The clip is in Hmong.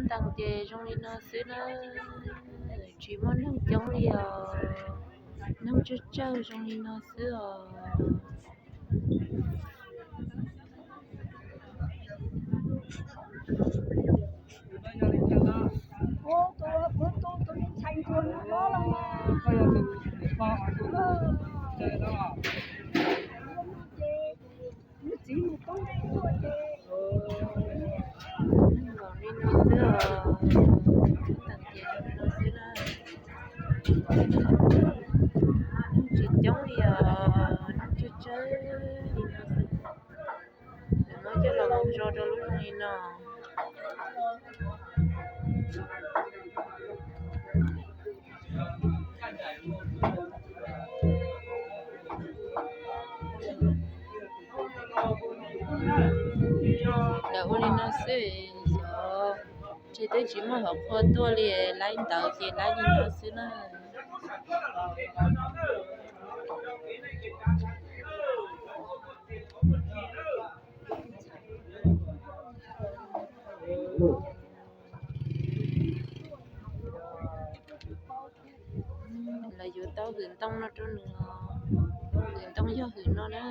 teem ces zoo li no xwb na, tsis muaj neeg coob li os, neeg tsawg tsawg zoo li no xwb os. Neeg nkaus li no xwb os, teem ces zoo li no xwb na. Neeg tsis coob li os, neeg tsawg tsawg li no xwb. Lawv muab coj los mus tso rau lub zoo li no. Lawv ua li no xwb, xyov ntshe twb tsis muaj hom qhua tuaj li, laib ntawd ces laib li no xwb na. Lawv yuav tau hwm ntoo no rau nws, hwm ntoo yog hwm no na.